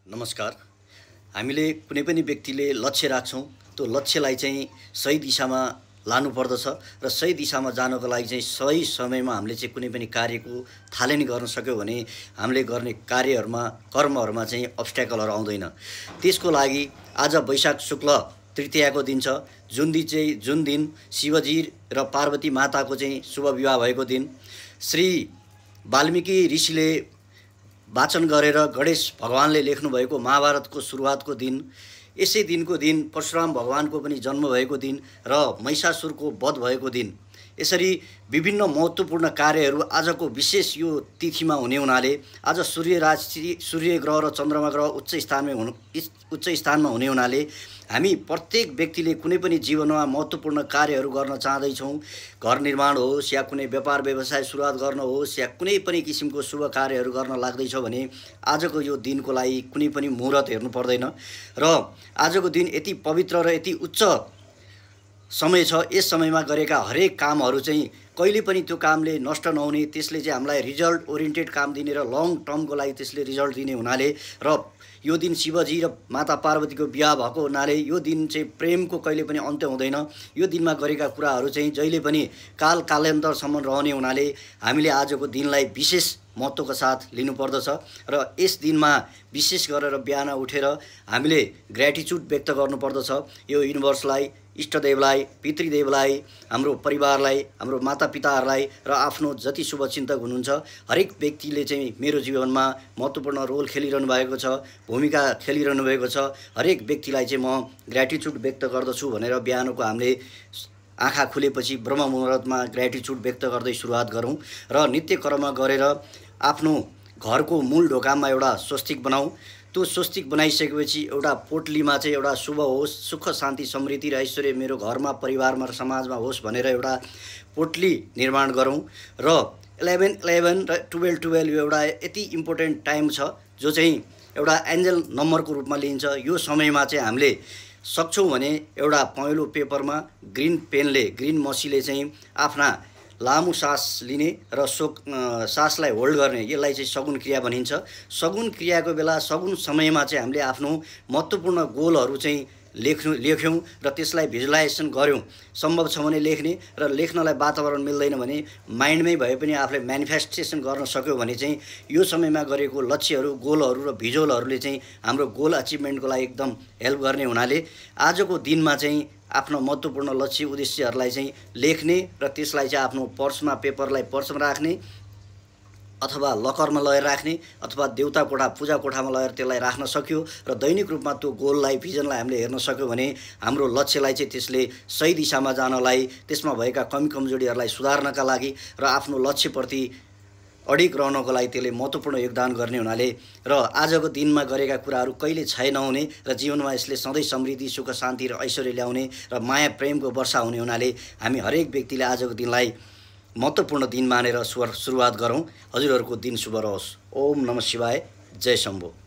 नमस्कार। हामीले कुनै पनि व्यक्तिले लक्ष्य राख्छौं, त्यो लक्ष्यलाई चाहिँ सही दिशामा लानुपर्दछ र सही दिशामा जानको लागि चाहिँ सही समयमा हामीले चाहिँ कुनै पनि कार्यको थालनी गर्न सक्यौँ भने हामीले गर्ने कार्यहरूमा कर्महरूमा चाहिँ अब्स्ट्याकलहरू आउँदैन। त्यसको लागि आज वैशाख शुक्ल तृतीयाको दिन छ, जुन दिन शिवजी र पार्वती माताको चाहिँ शुभ विवाह भएको दिन। श्री वाल्मीकि ऋषिले वाचन गरेर गणेश भगवानले लेख्नुभएको महाभारतको सुरुवातको दिन, यसै दिनको दिन परशुराम भगवानको पनि जन्म भएको दिन र महिषासुरको वध भएको दिन। यसरी विभिन्न महत्त्वपूर्ण कार्यहरू आजको विशेष यो तिथिमा हुने हुनाले आज सूर्य ग्रह र चन्द्रमा ग्रह उच्च स्थानमा हुने हुनाले हामी प्रत्येक व्यक्तिले कुनै पनि जीवनमा महत्त्वपूर्ण कार्यहरू गर्न चाहदैछौँ। घर निर्माण होस् या कुनै व्यापार व्यवसाय सुरुवात गर्न होस् या कुनै पनि किसिमको शुभ कार्यहरू गर्न लाग्दैछ भने आजको यो दिनको लागि कुनै पनि मुहूर्त हेर्नु पर्दैन र आजको दिन यति पवित्र र यति उच्च समय छ। यस समयमा गरेका हरेक कामहरू चाहिँ कहिले पनि त्यो कामले नष्ट नहुने, त्यसले चाहिँ हामीलाई रिजल्ट ओरिएन्टेड काम दिने र लङ टर्मको लागि त्यसले रिजल्ट दिने हुनाले र यो दिन शिवजी र माता पार्वतीको विवाह भएको हुनाले यो दिन चाहिँ प्रेमको कहिले पनि अन्त्य हुँदैन। यो दिनमा गरेका कुराहरू चाहिँ जहिले पनि कालान्तरसम्म रहने हुनाले हामीले आजको दिनलाई विशेष महत्त्वको साथ लिनुपर्दछ र यस दिनमा विशेष गरेर बिहान उठेर हामीले ग्र्याटिट्युड व्यक्त गर्नुपर्दछ। यो युनिभर्सलाई, इष्टदेवलाई, पितृदेवलाई, हाम्रो परिवारलाई, हाम्रो मातापिताहरूलाई र आफ्नो जति शुभचिन्तक हुनुहुन्छ हरेक व्यक्तिले चाहिँ मेरो जीवनमा महत्त्वपूर्ण रोल खेलिरहनु भएको छ, भूमिका खेलिरहनु भएको छ। हरेक व्यक्तिलाई चाहिँ म ग्र्याटिट्युड व्यक्त गर्दछु भनेर बिहानको हामीले आँखा खुलेपछि ब्रह्म मुहुर्तमा ग्र्याटिट्युड व्यक्त गर्दै सुरुवात गरौँ र नित्य कर्म गरेर आफ्नो घरको मूल ढोकामा एउटा स्वस्तिक बनाऊ। त्यो स्वस्तिक बनाइसकेपछि एउटा पोटलीमा चाहिँ एउटा शुभ होस्, सुख शान्ति समृद्धि र ऐश्वर्य मेरो घरमा, परिवारमा र समाजमा होस् भनेर एउटा पोटली निर्माण गरौँ र 11-11 र 12-12 यो एउटा यति इम्पोर्टेन्ट टाइम छ जो चाहिँ एउटा एन्जल नम्बरको रूपमा लिइन्छ। यो समयमा चाहिँ हामीले सक्छौँ भने एउटा पहेँलो पेपरमा ग्रीन पेनले, ग्रीन मसीले चाहिँ आफ्ना लामो सास लिने र सासलाई होल्ड गर्ने, यसलाई चाहिँ सगुन क्रिया भनिन्छ। सगुन क्रियाको बेला सगुन समयमा चाहिँ हामीले आफ्नो महत्त्वपूर्ण गोलहरू चाहिँ लेख्यौँ र त्यसलाई भिजुलाइजेसन गऱ्यौँ। सम्भव छ भने लेख्ने र लेख्नलाई वातावरण मिल्दैन भने माइन्डमै भए पनि आफूले म्यानिफेस्टेसन गर्न सक्यो भने चाहिँ यो समयमा गरेको लक्ष्यहरू, गोलहरू र भिजुअलहरूले चाहिँ हाम्रो गोल अचिभमेन्टको लागि एकदम हेल्प गर्ने हुनाले आजको दिनमा चाहिँ आफ्नो महत्त्वपूर्ण लक्ष्य उद्देश्यहरूलाई चाहिँ लेख्ने र त्यसलाई चाहिँ आफ्नो पर्समा, पेपरलाई पर्समा राख्ने अथवा लकरमा लगेर राख्ने अथवा देउता कोठा, पूजा कोठामा लगेर त्यसलाई राख्न सक्यो र दैनिक रूपमा त्यो गोललाई, भिजनलाई हामीले हेर्न सक्यो भने हाम्रो लक्ष्यलाई चाहिँ त्यसले सही दिशामा जानलाई, त्यसमा भएका कमी कमजोरीहरूलाई सुधार्नका लागि र आफ्नो लक्ष्यप्रति अडिग रहनको लागि त्यसले महत्त्वपूर्ण योगदान गर्ने हुनाले र आजको दिनमा गरेका कुराहरू कहिले क्षय नहुने र जीवनमा यसले सधैँ समृद्धि, सुख शान्ति र ऐश्वर्य ल्याउने र माया प्रेमको वर्षा हुने हुनाले हामी हरेक व्यक्तिले आजको दिनलाई महत्त्वपूर्ण दिन मानेर सुरुवात गरौँ। हजुरहरूको दिन शुभ रहोस्। ओम नमः शिवाय। जय शम्भो।